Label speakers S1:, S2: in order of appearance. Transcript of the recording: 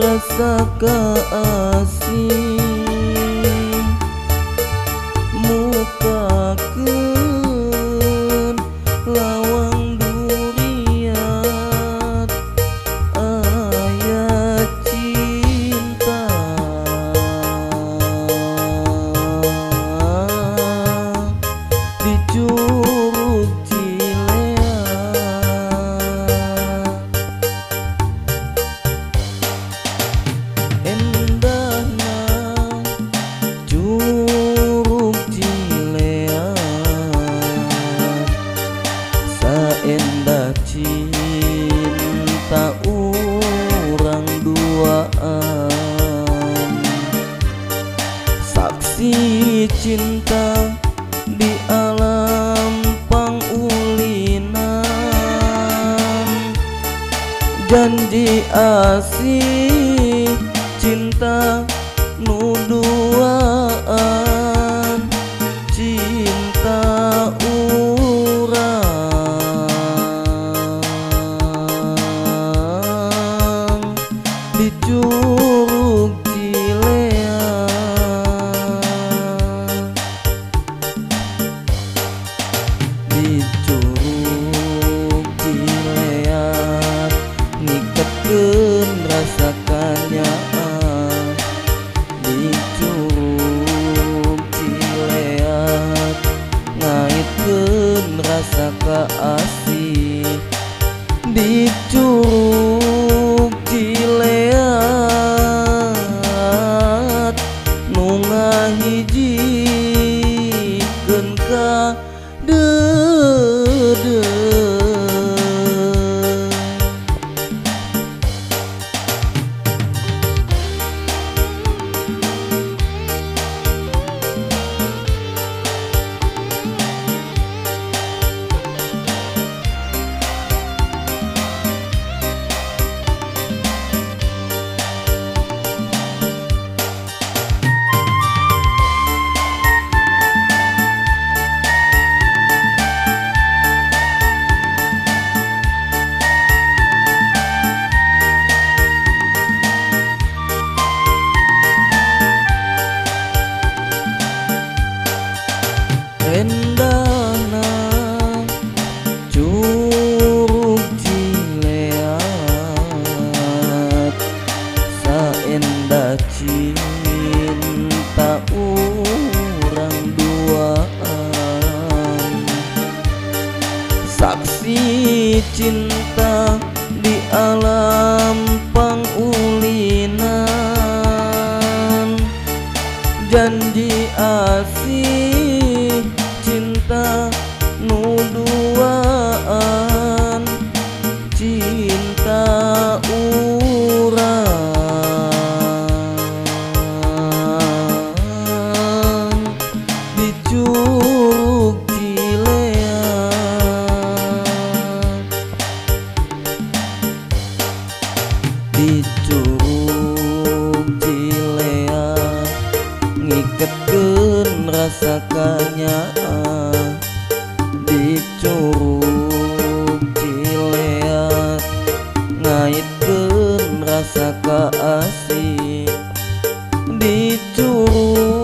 S1: rasa kasih mukakeun lawang duriat aya cinta di Curug Cileat. Endahna Curug Cileat, saendah cinta urang duaan, saksi cinta di alam pangulinan, janji asih cinta nu duaan, cinta urang di Curug Cileat. Di Curug Cileat ngiketkeun rasa kanyaah, di Curug Cileat ngaitkeun rasa kaasih, di Curug Cileat nu ngahijikeun ka deudeuh. Endahna Curug Cileat, saendah cinta urang duaan, saksi cinta di alam pangulinan, janji asih cinta nu duaan, cinta urang di Curug Cileat. Di Curug Cileat ngiketkeun rasa kanyaah, di Curug Cileat ngaitkeun rasa kaasih, di Curug